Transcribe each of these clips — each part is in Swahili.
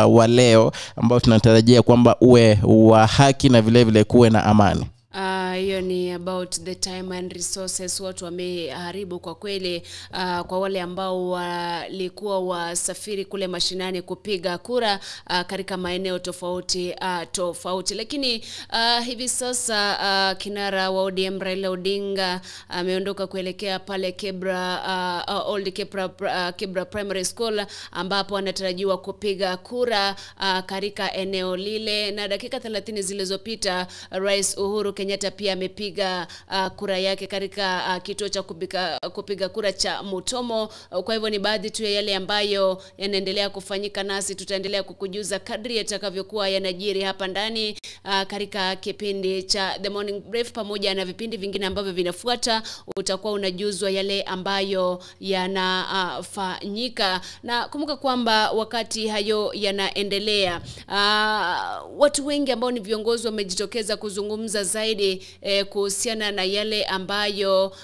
wa leo ambao tunatarajia kwamba uwe wa haki na vile vile kuwe na amani. Hiyo ni about the time and resources watu wameharibu kwa kweli, kwa wale ambao walikuwa wasafiri kule mashinani kupiga kura katika maeneo tofauti tofauti. Lakini hivi sasa kinara wa ODM Raila Odinga ameondoka kuelekea pale Kibra, Old Kibra Primary School ambapo anatarajiwa kupiga kura katika eneo lile. Na dakika 30 zilizopita Rais Uhuru Kenyatta pia amepiga kura yake katika kituo cha kupiga kura cha Mutomo. Kwa hivyo ni baadhi tu ya yale ambayo yanaendelea kufanyika, nasi tutaendelea kukujuza kadri yatakavyokuwa yanajiri hapa ndani katika kipindi cha The Morning Brief pamoja na vipindi vingine ambavyo vinafuata. Utakuwa unajuzwa yale ambayo yanafanyika. Na kumbuka kwamba wakati hayo yanaendelea, watu wengi ambao ni viongozi wamejitokeza kuzungumza zaidi kuhusiana na yale ambayo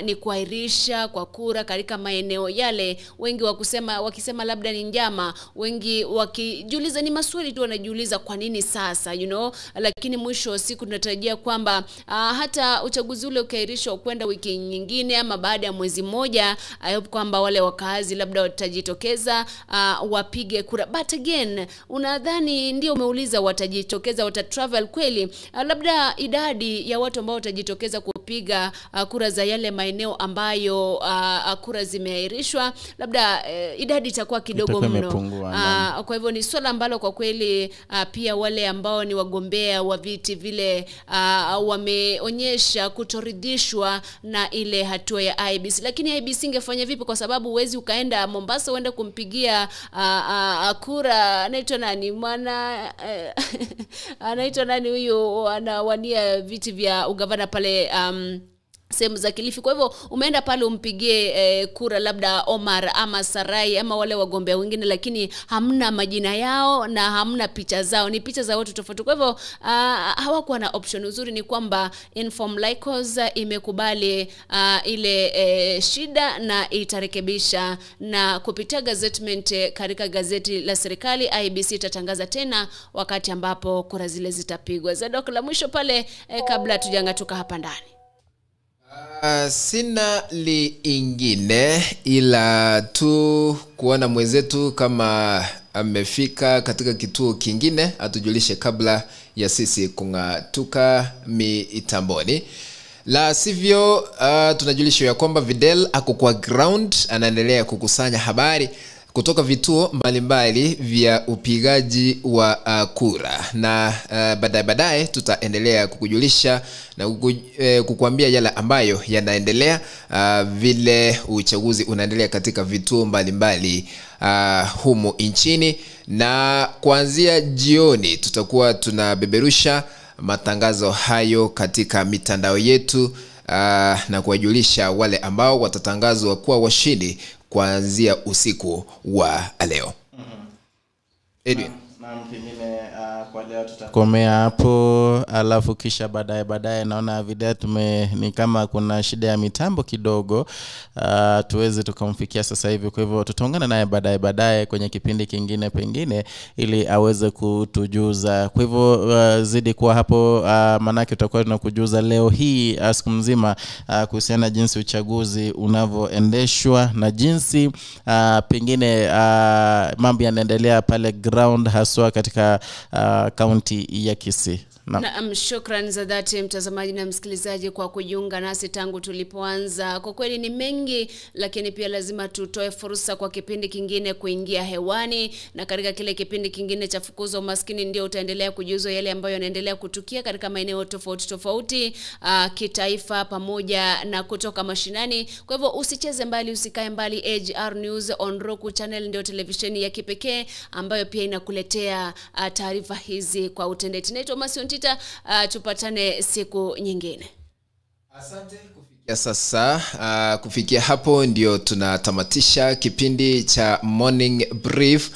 ni kuahirisha kwa kura katika maeneo yale, wengi wakisema labda ni njama, wengi wakijiuliza, ni maswali tu wanajiuliza kwa nini sasa, you know. Lakini mwisho wa siku tunatarajia kwamba hata uchaguzi ule ukiahirishwa kwenda wiki nyingine ama baada ya mwezi mmoja, I hope kwamba wale wakazi labda watajitokeza wapige kura. But again, unadhani ndio umeuliza watajitokeza, watatravel kweli? Labda idadi ya watu ambao watajitokeza kupiga kura za yale maeneo ambayo kura zimeahirishwa, labda idadi itakuwa kidogo mno. Kwa hivyo ni swala ambalo kwa kweli pia wale ambao ni wagombea wa viti vile wameonyesha kutoridhishwa na ile hatua ya IEBC. Lakini IEBC ingefanya vipi? Kwa sababu huwezi ukaenda Mombasa uende kumpigia kura anaitwa nani mwana anaitwa nani huyu anawania viti vya ugavana pale sehemu za Kilifi. Kwa hivyo umeenda pale umpigie kura labda Omar ama Sarai ama wale wagombea wengine, lakini hamna majina yao na hamna picha zao, ni picha za watu tofauti. Kwa hivyo hawakuwa na option. Uzuri ni kwamba Inform Lycos imekubali ile shida na itarekebisha, na kupitia gazettement katika gazeti la serikali IEBC itatangaza tena wakati ambapo kura zile zitapigwa. Zadok, la mwisho pale kabla tujangatuka hapa ndani. Sina lingine ila tu kuona mwenzetu kama amefika katika kituo kingine atujulishe kabla ya sisi kung'atuka mitamboni. La sivyo, tunajulishwa ya kwamba Videl ako kwa ground, anaendelea kukusanya habari kutoka vituo mbalimbali vya upigaji wa kura, na baadaye tutaendelea kukujulisha na kukuambia yale ambayo yanaendelea, vile uchaguzi unaendelea katika vituo mbalimbali humu nchini. Na kuanzia jioni tutakuwa tunabeberusha matangazo hayo katika mitandao yetu, na kuwajulisha wale ambao watatangazwa kuwa washindi kuanzia usiku wa leo. Edwin. Naam, pengine kwa leo tutakomea hapo, alafu kisha baadaye naona video ni kama kuna shida ya mitambo kidogo, tuweze tukamfikia sasa hivi. Kwa hivyo tutaungana naye baadaye kwenye kipindi kingine pengine ili aweze kutujuza. Kwa hivyo zidi kuwa hapo, manake tutakuwa tunakujuza leo hii siku mzima kuhusiana jinsi uchaguzi unavyoendeshwa na jinsi pengine mambo yanaendelea pale ground, haswa katika kaunti ya Kisii. Naam, shukran za dhati mtazamaji na msikilizaji kwa kujiunga nasi tangu tulipoanza. Kwa kweli ni mengi, lakini pia lazima tutoe fursa kwa kipindi kingine kuingia hewani, na katika kile kipindi kingine cha Fukuza Umaskini ndio utaendelea kujuzwa yale ambayo yanaendelea kutukia katika maeneo tofauti tofauti, kitaifa pamoja na kutoka mashinani. Kwa hivyo usicheze mbali, usikae mbali. AGR News on Roku Channel ndio televisheni ya kipekee ambayo pia inakuletea taarifa hizi kwa utendeti. Naitwa Masion Tita, tupatane siku nyingine. Asante kufikia sasa. Kufikia hapo ndio tunatamatisha kipindi cha Morning Brief.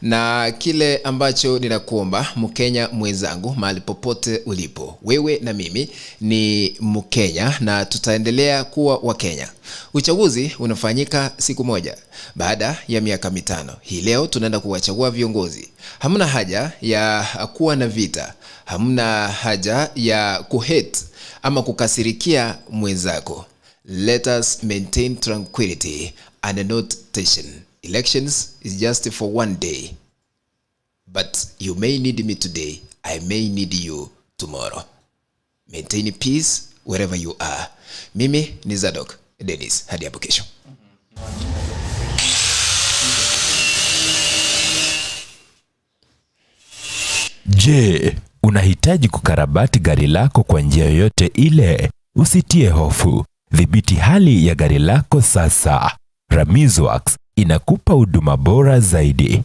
Na kile ambacho ninakuomba Mkenya mwenzangu, mahali popote ulipo, wewe na mimi ni Mkenya na tutaendelea kuwa Wakenya. Uchaguzi unafanyika siku moja baada ya miaka 5. Hii leo tunaenda kuwachagua viongozi. Hamna haja ya kuwa na vita, hamna haja ya kuhate ama kukasirikia mwenzako. Let us maintain tranquility and not tension. Elections is just for one day. But you may need me today, I may need you tomorrow. Maintain peace wherever you are. Mimi ni Zadok Dennis, hadi hapo kesho. Je, unahitaji kukarabati gari lako kwa njia yoyote ile? Usitie hofu. Dhibiti hali ya gari lako sasa. Ramizworks inakupa huduma bora zaidi.